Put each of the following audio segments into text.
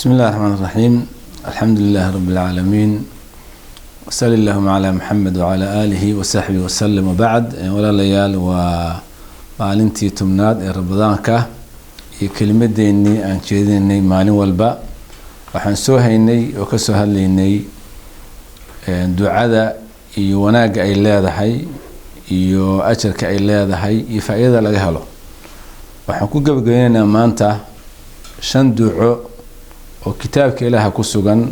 بسم الله الرحمن الرحيم، الحمد لله رب العالمين، وصلى اللهم على محمد وعلى آله وصحبه وسلم، وبعد. Walaalayaal, waa maalintii 10aad ee Ramadaanka iyo kelimadeennii aan jeedinaynay maalin walba. Waxaan soo haynay oo kasoo hadlaynay ducada iyo wanaagga ay leedahay iyo ajarka ay leedahay iyo faa-iidada laga helo. Waxaan ku gabagabeynaynaa maanta shan duco oo kitaabka Ilaaha ku sugan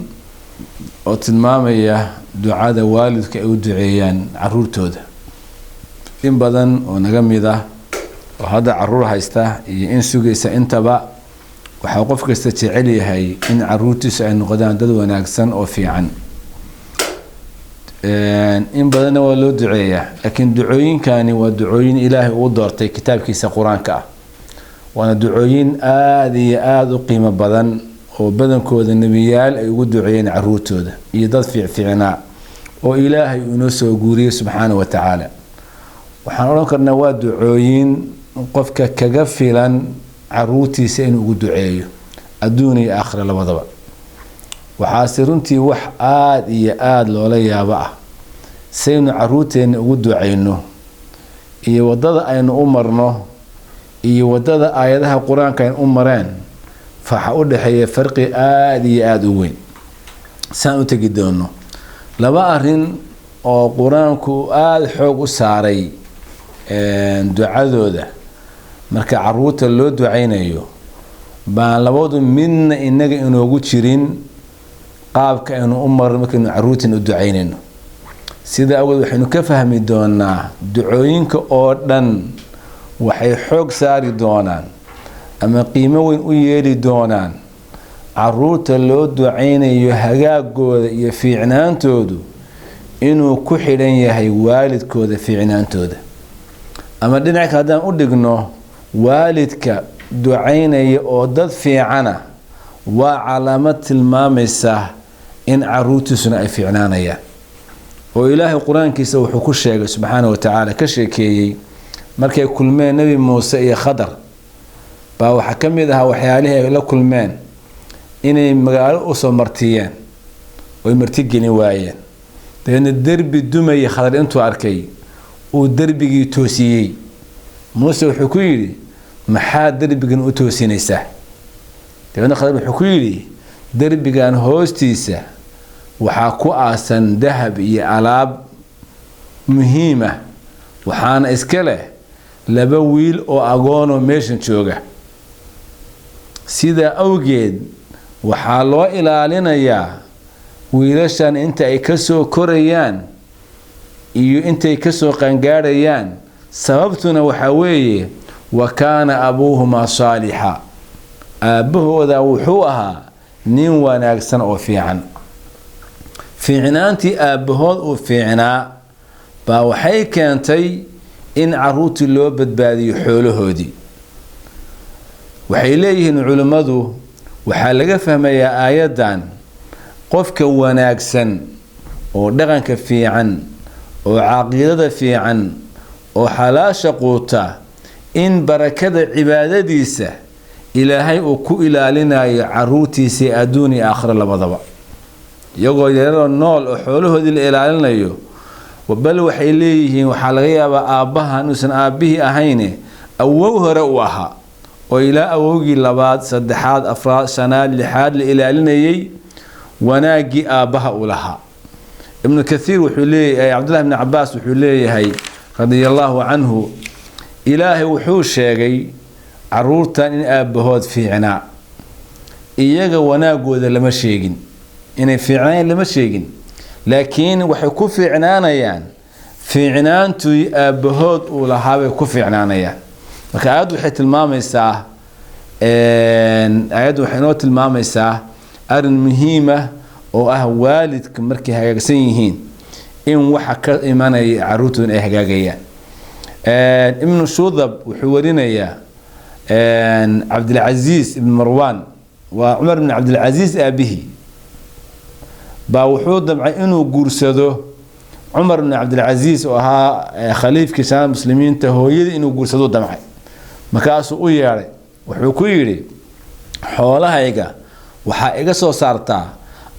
oo tilmaamaya ducada waalidka ay u duceeyaan caruurtooda. In badan oo naga mid ah oo hadda caruur haysta iyo in sugaysa intaba, waxaa qof kasta jecel yahay in caruurtiisu ay noqdaan dad wanaagsan oo fiican. In badanna waa loo duceeyaa, laakiin ducooyinkani waa ducooyin Ilaahay uu doortay kitaabkiisa Qur-aanka ah, waana ducooyin aada iyo aada u qiimo badan oo badankooda nebiyaal ay ugu duceeyeen caruurtooda iyo dad fiicfiicnaa oo Ilaahay uu inoo soo guuriyey subxaana wa tacaala. Waxaan odhan karnaa waa ducooyin qofka kaga filan caruurtiisa inuu ugu duceeyo adduun iyo aakhira labadaba. Waxaase runtii wax aada iyo aada loola yaabo ah saynu caruurteenna ugu duceyno iyo waddada aynu u marno iyo waddada aayadaha Qur-aanka aynu u mareen, waxa u dhexeeya farqi aada iyo aada u weyn. Saan u tegi doono laba arrin oo Qur-aanku aada xoog u saaray ducadooda marka caruurta loo duceynayo, baan labadu midna inaga inoogu jirin qaabka aynu u marno markaynu caruurteena u duceynayno. Sida awgeed waxaynu ka fahmi doonaa ducooyinka oo dhan waxay xoog saari doonaan ama qiimo weyn u yeeli doonaan caruurta loo duceynayo hagaagooda iyo fiicnaantoodu inuu ku xidhan yahay waalidkooda fiicnaantooda. Ama dhinac kale haddaan u dhigno, waalidka ducaynaya oo dad fiicana waa calaamad tilmaamaysa in caruurtiisuna ay fiicnaanayaan. Oo Ilaahay Qur-aankiisa wuxuu ku sheegay subxaana wa tacaala, ka sheekeeyey markay kulmeen Nebi Muuse iyo Khadar, baa waxaa ka mid ahaa waxyaalihii ay la kulmeen inay magaalo usoo martiyeen oy martigelin waayeen. Dabeedna derbi dumaya Khadar intuu arkay uu derbigii toosiyey. Muuse wuxuu ku yidhi: "Maxaad derbigan u toosinaysaa?" Dabeedna Khadar wuxuu ku yidhi: "Derbigan hoostiisa waxaa ku aasan dahab iyo alaab muhiima, waxaana iska leh laba wiil oo agoonoo meeshan jooga. Sidaa awgeed waxaa loo ilaalinayaa wiilashan inta ay kasoo korayaan iyo intay kasoo qaangaadhayaan. Sababtuna waxaa weeye, wa kaana abuuhumaa saalixa, aabbahooda wuxuu ahaa nin wanaagsan oo fiican." Fiicnaantii aabbahood uu fiicnaa baa waxay keentay in caruurtii loo badbaadiyo xoolahoodii. Waxay leeyihiin culimmadu, waxaa laga fahmayaa aayaddan qofka wanaagsan oo dhaqanka fiican oo caqiidada fiican oo xalaasha quuta in barakada cibaadadiisa Ilaahay uu ku ilaalinayo caruurtiisii adduun iyo aakhiro labadaba, iyagoo yararoo nool oo xoolahoodii la ilaalinayo. Bal waxay leeyihiin waxaa laga yaabaa aabbaha inuusan aabbihii ahayne awow hore u ahaa, oo ilaa awowgii labaad, saddexaad, afraad, shanaad, lixaad la ilaalinayay wanaaggii aabbaha uu lahaa. Ibnu Kathiir wuxuu leeyahay, Cabdullahi ibni Cabaas wuxuu leeyahay radia allaahu canhu, Ilaahay wuxuu sheegay caruurtan in aabbahood fiicnaa, iyaga wanaagooda lama sheegin, inay fiicnaayeen lama sheegin, laakiin waxay ku fiicnaanayaan fiicnaantii aabbahood uu lahaabay ku fiicnaanayaan. Marka aayaddu waxay tilmaamaysaa, aayaddu waxay inoo tilmaamaysaa arrin muhiima oo ah waalidka markay hagaagsan yihiin in waxa ka imanaya caruurtoodan ay hagaagayaan. Ibnu Shudab wuxuu warinayaa Cabdilcasiis ibn Marwan, waa Cumar ibn Cabdilcasiis aabihii, baa wuxuu damcay inuu guursado Cumar ibn Cabdilcasiis oo ahaa khaliifkii shanaad muslimiinta. Hooyadii inuu guursado damcay. Markaasuu u yeedhay, wuxuu ku yidhi: "Xoolahayga Waxaa iga soo saartaa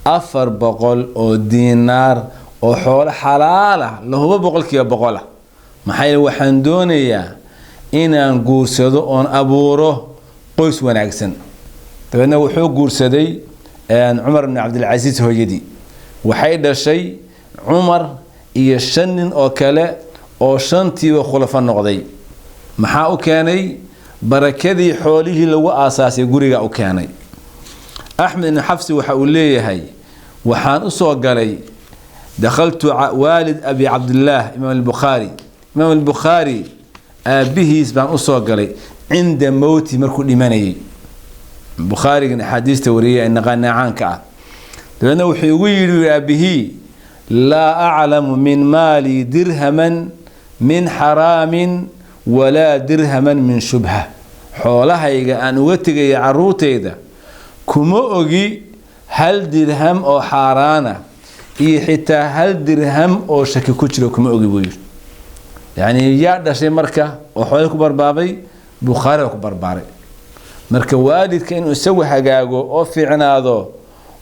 400 oo diinaar oo xoolo xalaala lahubo 100%. Maxaa yeele waxaan doonayaa inaan guursado oon abuuro qoys wanaagsan. Dabeedna wuxuu guursaday Cumar ibn Cabdilcasiis hooyadii. Waxay dhashay Cumar iyo 5 nin oo kale oo 5tiiba khulafo noqday. Maxaa u keenay? Barakadii xoolihii lagu aasaasay guriga u keenay. Axmed ibn Xafsi waxa uu leeyahay waxaan u soo galay dakhaltu waalid Abi Cabdillaah Imaam Albukhaari. Imaam Albukhaari aabihiis baan u soo galay cinda mowti, markuu dhimanayay. Bukhaarigan axaadiista wariyay ee naqaanaa caanka ah. Dabeedna wuxuu igu yidhi aabihii: laa aclamu min maali dirhaman min xaraamin walaa dirhaman min shubha. Xoolahayga aan uga tegaya caruurtayda kuma ogi hal dirham oo xaaraana iyo xitaa hal dirham oo shaki ku jiro kuma ogi, buu yidhi. Yacni yaa dhashay marka oo xoolihii ku barbaabay? Bukhaari baa ku barbaaray. Marka waalidka inuu isagu hagaago oo fiicnaado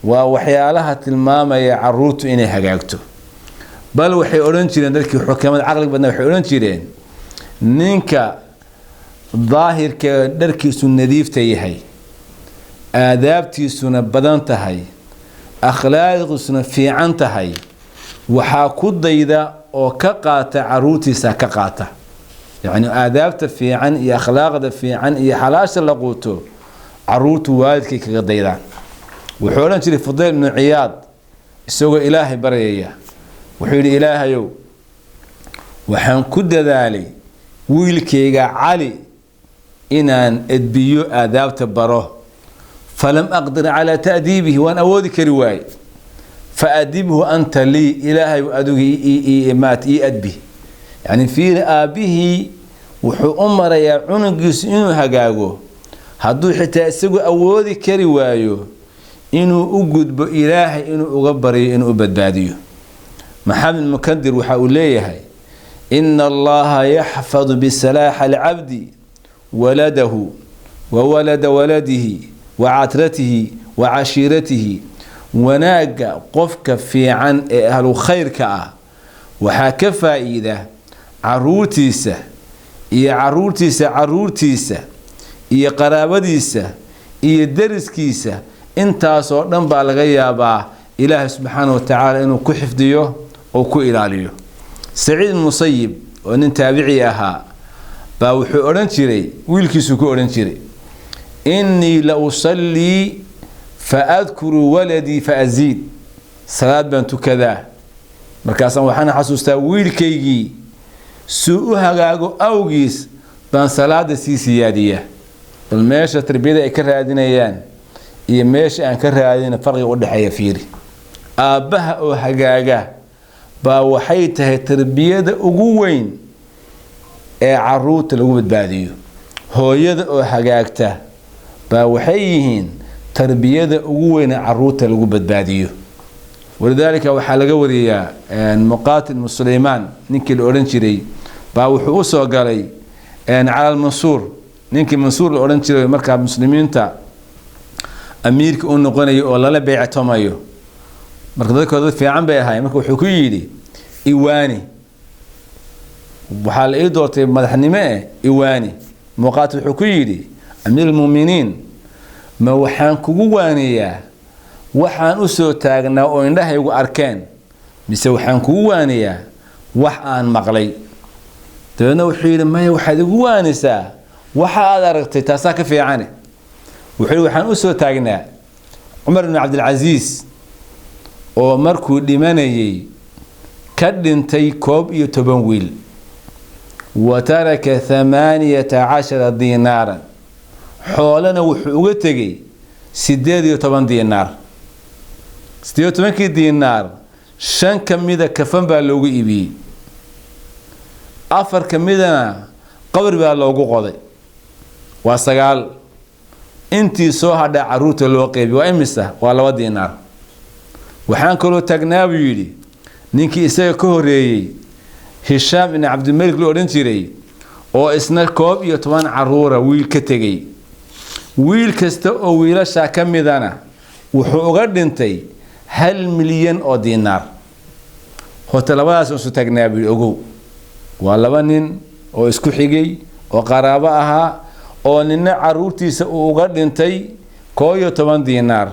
waa waxyaalaha tilmaamaya caruurtu inay hagaagto. Bal waxay odhan jireen dadkii xukamada caqliga badnaa, waxay odhan jireen ninka daahirka dharkiisu nadiifta yahay, aadaabtiisuna badan tahay, akhlaaqdiisuna fiican tahay, waxaa ku dayda oo ka qaata caruurtiisa ka qaata. Yacni aadaabta fiican iyo akhlaaqda fiican iyo xalaasha la quuto caruurtu waalidkay kaga daydaan. Wuxuu odhan jiray Fudayl ibnu Ciyaad isagoo Ilaahay baryaya, wuxuu yidhi: Ilaahayow, waxaan ku dadaalay wiilkayga Cali inaan edbiyo, aadaabta baro, falam aqdir calaa ta'diibihi, waan awoodi kari waaye, fa adibhu anta lii, Ilaahay adigu maat ii adbi. Yacni fiiri, aabbihii wuxuu u marayaa cunugiisu inuu hagaago, hadduu xitaa isagu awoodi kari waayo inuu u gudbo Ilaahay inuu uga baryo inuu u badbaadiyo. Maxamed Mukadir waxa uu leeyahay: ina Allaha yaxfadu bisalaaxa alcabdi waladahu wa walada waladihi wa catratihi wa cashiiratihi. Wanaagga qofka fiican ee ahlu khayrka ah waxaa ka faa'iida caruurtiisa iyo caruurtiisa caruurtiisa iyo qaraabadiisa iyo deriskiisa. Intaasoo dhan baa laga yaabaa Ilaahay subxaana wa tacaala inuu ku xifdiyo oo ku ilaaliyo. Saciid Musayib oo nin taabici ahaa baa wuxuu odhan jiray, wiilkiisuu ku odhan jiray: innii la usallii fa adkuru waladii fa asiid. Salaad baan tukadaa, markaasaan waxaan xasuustaa wiilkaygii suu u hagaago awgiis baan salaada sii siyaadiyaa. Bal meesha tarbiyada ay ka raadinayaan iyo meesha aan ka raadina farqiga u dhexeeya fiiri. Aabbaha oo hagaaga baa waxay tahay tarbiyada ugu weyn ee caruurta lagu badbaadiyo. Hooyada oo hagaagta baa waxay yihiin tarbiyada ugu weyn ee caruurta lagu badbaadiyo. Walidaalika waxaa laga wariyaa Muqaatil ibnu Sulaymaan ninkii la odhan jiray baa wuxuu u soo galay cala Almansuur, ninkii Mansuur la odhan jiray markaa muslimiinta amiirka u noqonayo oo lala beectomayo. Marka dadkooda dad fiican bay ahaayeen. Marka wuxuu ku yidhi: iwaani, waxaa la ii doortay madaxnimo eh, iwaani. Muqaatil wuxuu ku yidhi: amiir almu'miniin, ma waxaan kugu waaniyaa waxaan u soo taagnaa oo indhahaygu arkeen, mise waxaan kugu waaniyaa wax aan maqlay? Dabeedna wuxuu yidhi: maya, waxaad igu waanisaa waxa aad aragtay, taasaa ka fiicane. Wuxuu yidhi: waxaan u soo taagnaa Cumar ibn Cabdilcasiis oo markuu dhimanayay ka dhintay 11 wiil, wa taraka 18 diinaaran, xoolana wuxuu uga tegey 18 diinaar. 18kii diinaar 5 ka mida kafan baa loogu iibiyey, 4 ka midana qabri baa loogu qoday, waa 9. Intii soo hadha caruurta loo qeybiy, waa imisa? Waa 2 diinaar. Waxaan kaloo taagnaa, buu yidhi, ninkii isaga ka horeeyey, Hishaam ibn Cabdilmelik la odhan jiray, oo isna 11 caruura wiil ka tegey, wiil kasta oo wiilashaa ka midana Wuxuu uga dhintay 1 milyan oo diinaar. Horta labadaas isu taagnaa buu ogow. Waa laba nin oo isku xigay oo qaraabo ahaa, oo nina caruurtiisa uu uga dhintay 11 diinaar,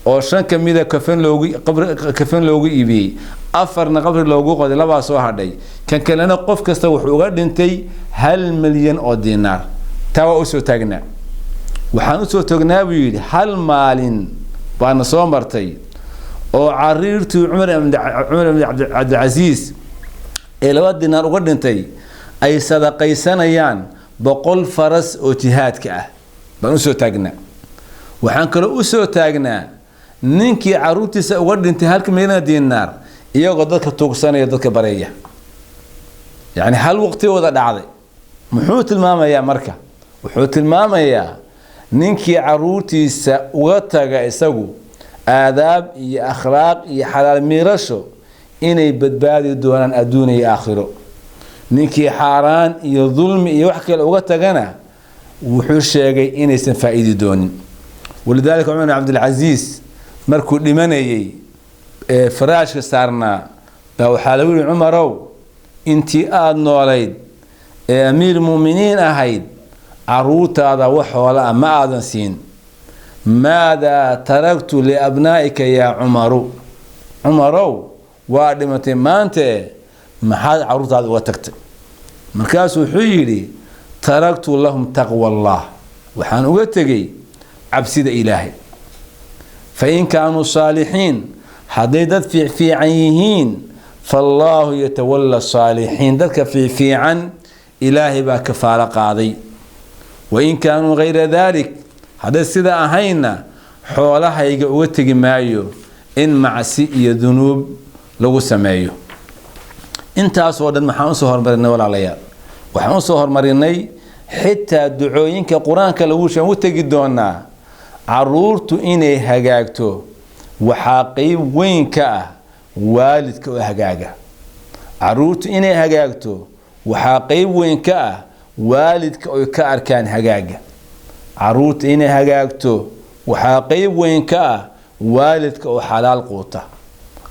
oo 5 ka mid ah kafan loogu iibiyey, 4na qabri loogu qoday, labaa soo hadhay. Kan kalena qof kasta wuxuu uga dhintay 1 milyan oo diinaar. Taa waa usoo taagnaa. Waxaan usoo taagnaa buu yidhi hal maalin baana soo martay oo cariirtii Cumar ibn Cabdilcasiis ee 2 diinaar uga dhintay ay sadaqaysanayaan 100 faras oo jihaadka ah. Baan usoo taagnaa. Waxaan kaloo usoo taagnaa ninkii caruurtiisa uga dhintay 1 milyan diinaar iyagoo dadka tuugsanaya, dadka bareeya. Yacni hal waqti wada dhacday. Muxuu tilmaamayaa marka? Wuxuu tilmaamayaa ninkii caruurtiisa uga taga isagu aadaab iyo akhlaaq iyo xalaal miirasho inay badbaadi doonaan adduun iyo aakhiro. Ninkii xaaraan iyo dulmi iyo wax kale uga tagana wuxuu sheegay inaysan faa'iidi doonin. Walidaalika Cumar ibn Cabdilcasiis markuu dhimanayay ee faraashka saarnaa baa waxaa lagu yidhi Cumarow, intii aada noolayd ee amiir muuminiin ahayd caruurtaada wax xoola ah ma aadan siin. Maadaa taraktu liabnaa'ika yaa Cumaru? Cumarow, waa dhimatay maante, maxaad caruurtaada uga tagtay? Markaasuu wuxuu yidhi taraktu lahum taqwa allah, waxaan uga tegey cabsida Ilaahay. Fa in kaanuu saalixiin, hadday dad fiicfiican yihiin, faallaahu yatawalla saalixiin, dadka fiicfiican Ilaahay baa kafaalo qaaday. Wa in kaanuu hayra daalik, hadday sida ahaynna xoolahayga uga tegi maayo in macsi iyo dunuub lagu sameeyo. Intaasoo dhan maxaan usoo hormarinay walaalayaal? Waxaan usoo hormarinay xitaa ducooyinka qur-aanka lagu sheegay u tegi doonaa. Caruurtu inay hagaagto waxaa qeyb weyn ka ah waalidka oo hagaaga. Caruurtu inay hagaagto waxaa qeyb weyn ka ah waalidka oy ka arkaan hagaaga. Caruurta inay hagaagto waxaa qeyb weyn ka ah waalidka oo xalaal quuta.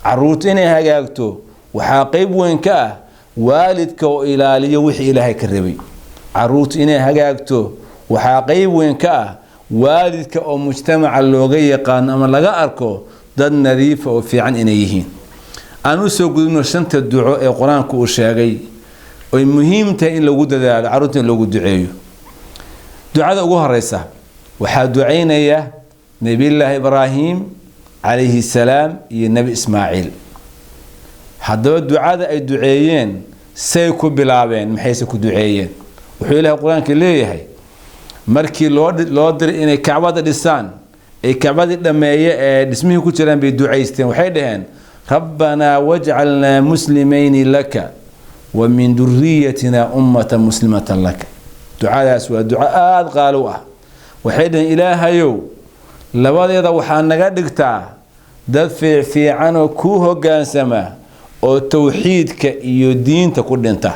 Caruurta inay hagaagto waxaa qeyb weyn ka ah waalidka oo ilaaliyo wixii Ilaahay ka rabay. Caruurta inay hagaagto waxaa qeyb weyn ka ah waalidka oo mujtamaca looga yaqaano ama laga arko dad nadiifa oo fiican inay yihiin. Aan u soo gudubno 5 duco ee qur-aanku uu sheegay oy muhiim tahay in lagu dadaalo caruurta in loogu duceeyo. Ducada ugu horeysa waxaa ducaynaya Nabiyullaahi Ibraahim calayhi salaam iyo Nebi Ismaaciil. Haddaba ducada ay duceeyeen say ku bilaabeen, maxayse ku duceeyeen? Wuxuu Ilaahay qur-aanka leeyahay markii loo diray inay Kacbada dhisaan, ay Kacbadii dhammeeye ee dhismihii ku jiraan bay ducaysteen. Waxay dhaheen rabbanaa wajcalnaa muslimayni laka wa min duriyatina ummatan muslimatan laka. Ducadaas waa duco aada qaali u ah. Waxay dhaheen Ilaahayow, labadeeda waxaa naga dhigtaa dad fiicfiican oo kuu hoggaansama oo tawxiidka iyo diinta ku dhinta.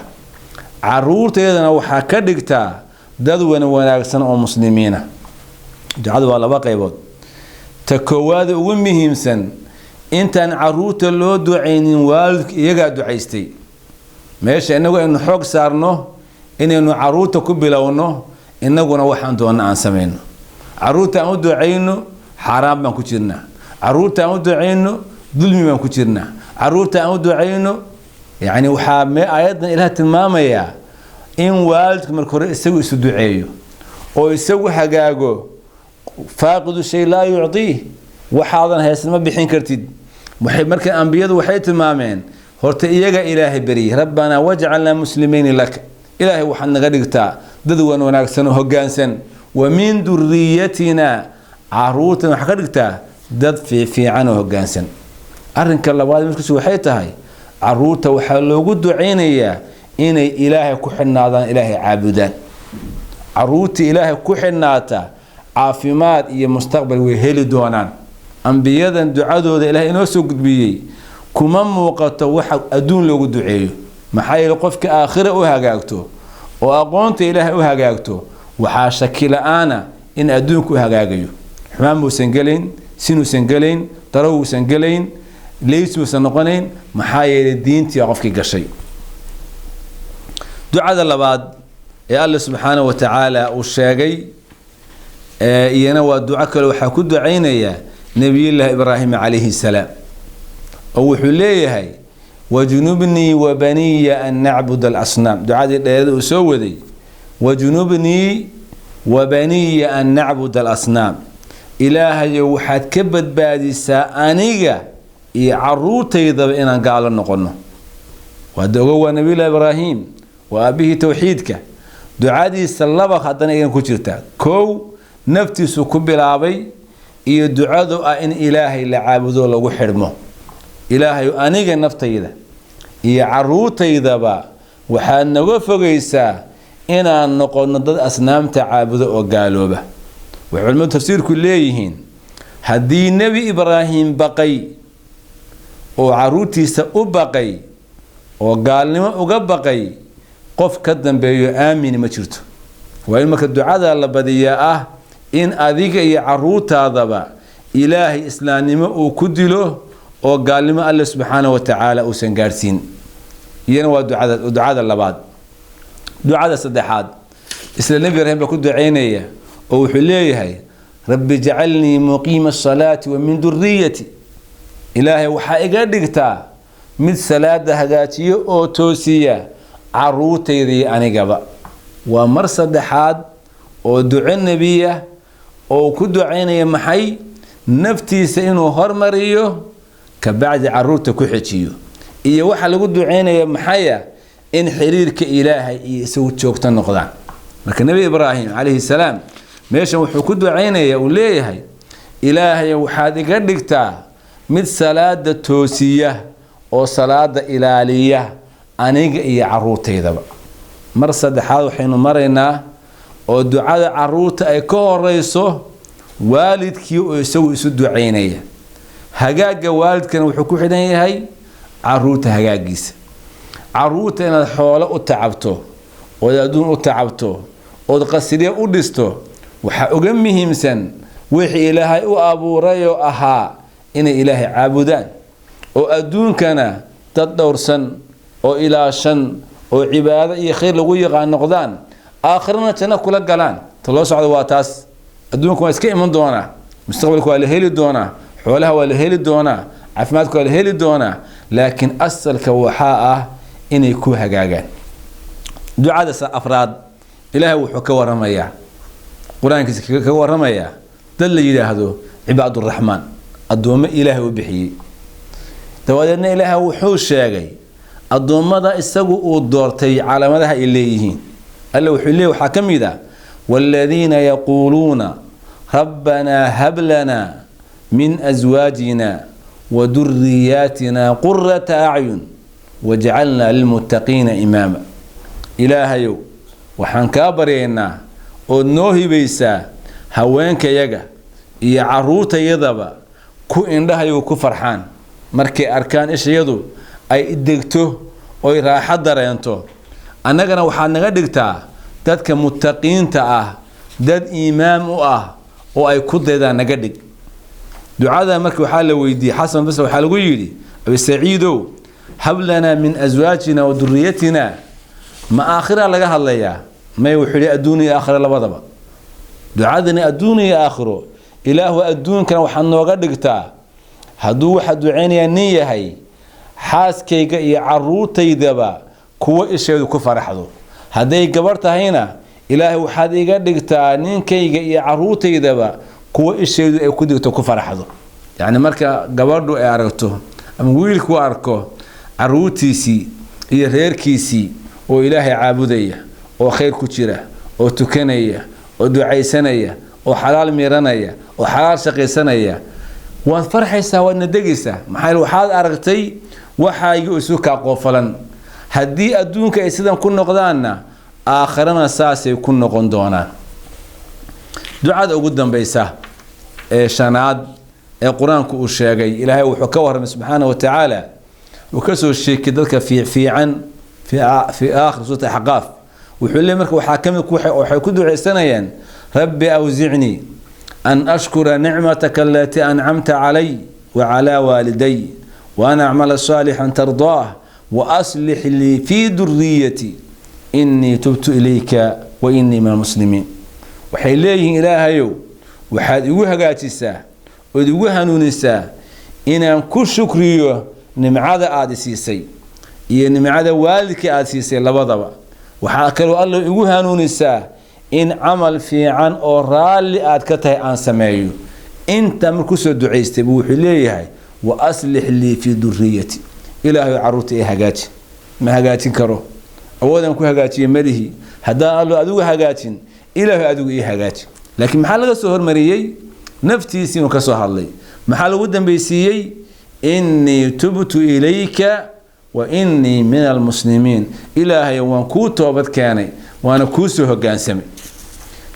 Caruurteedana waxaa ka dhigtaa dad wanaagsan oo muslimiina. Ducadu waa laba qaybood. Ta koowaad ugu muhiimsan, intaan caruurta loo ducaynin waalidku iyagaa ducaystay. Meesha inagu aynu xoog saarno inaynu caruurta ku bilowno, inaguna waxaan doonna aan samayno. Caruurta aan u ducayno xaaraan baan ku jirnaa, caruurta aan u ducayno dulmi baan ku jirnaa, caruurta aan u ducayno. Yacni waxaa aayaddan Ilaah tilmaamayaa in waalidku marka hore isagu isu duceeyo oo isagu hagaago. Faaqidu shay laa yucdiih, waxaadan haysan ma bixin kartid. Marka ambiyadu waxay tilmaameen horta iyaga Ilaahay beriyey, rabbanaa wajcalnaa muslimayni laka, Ilaahay waxaad naga dhigtaa dad wan wanaagsan oo hoggaansan, wa min duriyatina, caruurtan waxaa ka dhigtaa dad fiifiican oo hoggaansan. Arrinka labaad markiisu waxay tahay caruurta waxaa loogu ducaynayaa inay Ilaahay ku xidhnaadaan, Ilaahay caabudaan. Caruurta Ilaahay ku xidhnaata caafimaad iyo mustaqbal way heli doonaan. Ambiyadan ducadooda Ilaahay inoo soo gudbiyey kuma muuqato waxa adduun loogu duceeyo. Maxaa yeelay qofka aakhira u hagaagto oo aqoonta Ilaahay u hagaagto waxaa shaki la-aana in adduunku u hagaagayo. Xumaan muusan gelin, Sinuusan gelayn, darowuusan gelayn, leysuusan noqonayn. Maxaa yeelay diintii qofkii gashay. Ducada labaad ee Alle subxaanahu wa tacaala uu sheegay iyana waa duco kale. Waxaa ku ducaynaya Nabiyullaahi Ibraahim calayhi salaam, oo wuxuu leeyahay: wajnubnii wa baniya an nacbud alasnaam. Ducadii dheerada uu soo waday, wajnubnii wa baniya an nacbud alasnaam, Ilaahayow waxaad ka badbaadisaa aniga iyo caruurtaydaba inaan gaalo noqono. Waada ogo, waa Nabiyullahi Ibraahim, waa aabihii towxiidka. Ducadiisa laba haddana igan ku jirta: kow, naftiisu ku bilaabay, iyo ducadu ah in Ilaahay la caabudo, lagu xidhmo. Ilaahay, aniga naftayda iyo caruurtaydaba waxaad naga fogaysaa inaan noqono dad asnaamta caabudo oo gaalooba. Waxay culimadu tafsiirku leeyihiin, haddii Nebi Ibraahim baqay oo caruurtiisa u baqay oo gaalnimo uga baqay, qof ka dambeeyo aamini ma jirto. Waa in marka ducada la badiyaa ah in adiga iyo caruurtaadaba Ilaahay islaamnimo uu ku dilo oo gaalnimo Alle subxaanahu wa tacaala uusan gaadhsiin. Iyana waa ducada labaad. Ducada saddexaad, isla Nebi Ibraahim baa ku ducaynaya oo wuxuu leeyahay: rabbi jacalnii muqiima asalaati wa min duriyati. Ilaahay, waxaa iga dhigtaa mid salaada hagaajiyo oo toosiya, caruurtayda iyo anigaba. Waa mar saddexaad oo duco nebiya oo ku ducaynaya maxay? Naftiisa inuu hormariyo, kabacdi caruurta ku xejiyo. Iyo waxaa lagu ducaynaya maxaya? In xiriirka Ilaahay iyo isagu joogto noqdaan. Marka Nebi Ibraahim calayhi salaam meeshan wuxuu ku ducaynaya, uu leeyahay: Ilaahay, waxaad iga dhigtaa mid salaada toosiya oo salaada ilaaliya, aniga iyo caruurtaydaba. Mar saddexaad waxaynu maraynaa oo ducada caruurta ay ka horeyso waalidkii oo isagu isu ducaynaya. Hagaagga waalidkana wuxuu ku xidhan yahay caruurta hagaagiisa. Caruurta inaad xoolo u tacabto ood adduun u tacabto ood qasriye u dhisto, waxaa uga muhiimsan wixii Ilaahay u abuurayoo ahaa inay Ilaahay caabudaan, oo adduunkana dad dhowrsan oo ilaashan oo cibaado iyo khayr lagu yaqaan noqdaan, aakhirana janno kula galaan. Ta loo socdo waa taas. Adduunka waa iska iman doonaa, mustaqbalka waa la heli doonaa, xoolaha waa la heli doonaa, caafimaadka waa la heli doonaa, laakiin asalka waxaa ah inay ku hagaagaan. Ducada afraad, Ilaahay wuxuu ka waramayaa qur-aankiisa, kaga waramayaa dad la yidhaahdo cibaaduraxmaan, addoommo Ilaahay u bixiyey. Dabadeedna Ilaahay wuxuu sheegay addoommada isagu uu doortay calaamadaha ay leeyihiin. Alle wuxuu leeyahy, waxaa ka mid ah: waaladiina yaquuluuna rabbanaa hab lanaa min aswaajina wa duriyaatina qurata acyun wajcalnaa lilmuttaqiina imaama. Ilaahayow, waxaan kaa baryaynaa ood noo hibaysaa haweenkayaga iyo caruurtayadaba ku indhahayagu ku farxaan markay arkaan, ishayadu ay degto oy raaxo dareento. Annagana waxaad naga dhigtaa dadka muttaqiinta ah, dad iimaam u ah oo ay ku daydaan naga dhig. Ducada marka waxaa la weydiiyey Xasan Basri, waxaa lagu yidhi: Abi Saciidow, hab lanaa min aswaajina wa duriyatina, ma aakhira laga hadlayaa? May, wuxuu yidhi: adduun iyo aakhira labadaba. Ducadani adduun iyo aakhiro. Ilaahu, adduunkana waxaad nooga dhigtaa, hadduu waxaa ducaynayaa nin yahay, xaaskayga iyo caruurtaydaba kuwo isheedu ku faraxdo. Hadday gabarh tahayna, Ilaahay, waxaad iga dhigtaa ninkayga iyo caruurtaydaba kuwo isheedu ay ku digto, ku faraxdo. Yacni marka gabadhu ay aragto ama wiilku arko caruurtiisii iyo reerkiisii oo Ilaahay caabudaya oo khayr ku jira oo tukanaya oo ducaysanaya oo xalaal miiranaya oo xalaal shaqaysanaya, waad farxaysaa, waadna degaysaa. Maxaa waxaad aragtay? Waxaagii isu kaa qoofalan. Haddii adduunka ay sidan ku noqdaanna, aakharana saasay ku noqon doonaan. Ducada ugu dambaysa ee shanaad ee qur-aanku uu sheegay, Ilaahay wuxuu ka warramay subxaana wa tacaala, uu ka soo sheekay dadka fiifiican fi aakhir suurat Axqaaf. Wuxuu leey marka waxaa ka mid waxay ku ducaysanayaan: rabbi awsicnii An ashkura nicmataka alatii ancamta calay wacalaa waaliday wa an acmala saalixan tardaah wa aslix lii fii duriyati inii tubtu ilayka wa inii min almuslimiin. Waxay leeyihiin, Ilaahayow, waxaad igu hagaajisaa ood igu hanuunisaa inaan ku shukriyo nimcada aada siisay iyo nimcada waalidka aada siisay labadaba. Waxaa kaloo Alla igu hanuunisaa in camal fiican oo raalli aad ka tahay aan sameeyo. Intaa markuu soo ducaystay buu wuxuu leeyahay: wa aslix lii fii duriyati. Ilaahay, caruurta ee hagaaji. Ma hagaajin karo, awoodaan ku hagaajiye malihi. Haddaan Allo adigu hagaajin, Ilaahay, adigu ii hagaaji. Laakiin maxaa laga soo hormariyey? Naftiisii inuu ka soo hadlay. Maxaa lagu dambaysiiyey? Inii tubtu ilayka wa inii min almuslimiin. Ilaahay, waan kuu toobad keenay, waana kuu soo hogaansamay.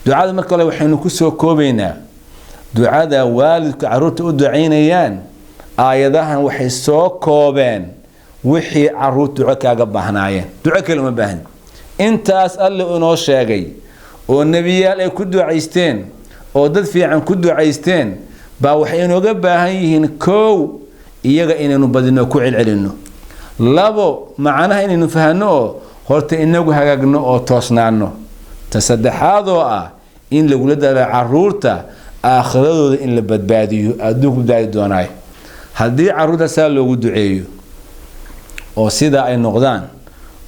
Ducada marka hore waxaynu ku soo koobaynaa ducada waalidku caruurta u ducaynayaan. Aayadahan waxay soo koobeen wixii caruur duco kaaga baahnaayeen. Duco kale uma baahni. Intaas Alle inoo sheegay oo nebiyaal ay ku ducaysteen oo dad fiican ku ducaysteen baa waxay inooga baahan yihiin: kow, iyaga inaynu badino, ku celcelinno; labo, macnaha inaynu fahanno oo horta inagu hagaagno oo toosnaano; ta saddexaad oo ah in lagula dalo caruurta aakhiradooda in la badbaadiyo, adduunku badbaadi doonaayo. Haddii caruurta saa loogu duceeyo oo sidaa ay noqdaan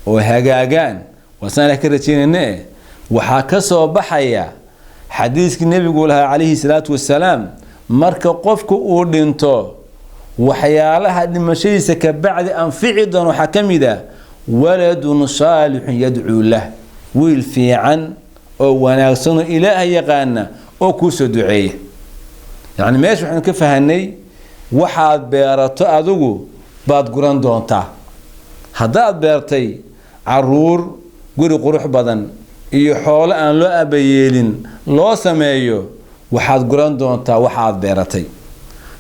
oo hagaagaan, waasaan Ilah ka rajaynayne. Waxaa ka soo baxaya xadiiskii Nebigu lahaa calayhi salaatu wasalaam: marka qofku uu dhinto, waxyaalaha dhimashadiisa ka bacdi anfici doona waxaa ka mid a waladun saalixun yadcuu lah, wiil fiican oo wanaagsanoo Ilaaha yaqaana oo kuu soo duceeya. Yacni meesha waxaynu ka fahanay, waxaad beerato adigu baad guran doontaa. Haddaad beertay caruur guri qurux badan iyo xoolo aan loo abayeelin loo sameeyo, waxaad guran doontaa waxaad beeratay.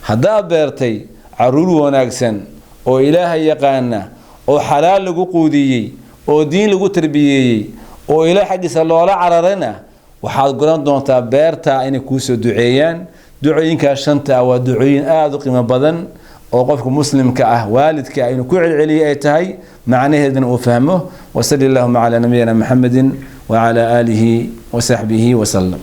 Haddaad beertay caruur wanaagsan oo Ilaaha yaqaana oo xalaal lagu quudiyey oo diin lagu tarbiyeeyey oo Ilaah xaggiisa loola cararayna, waxaad guran doontaa beertaa inay kuusoo duceeyaan. Ducooyinkaas shanta ah waa ducooyin aada u qiimo badan oo qofka muslimka ah, waalidka ah, inuu ku celceliyay ay tahay, macnaheedana uu fahmo. Wasali allahuma calaa nabiyina Maxamedin wacalaa aalihi wasaxbihi wasalam.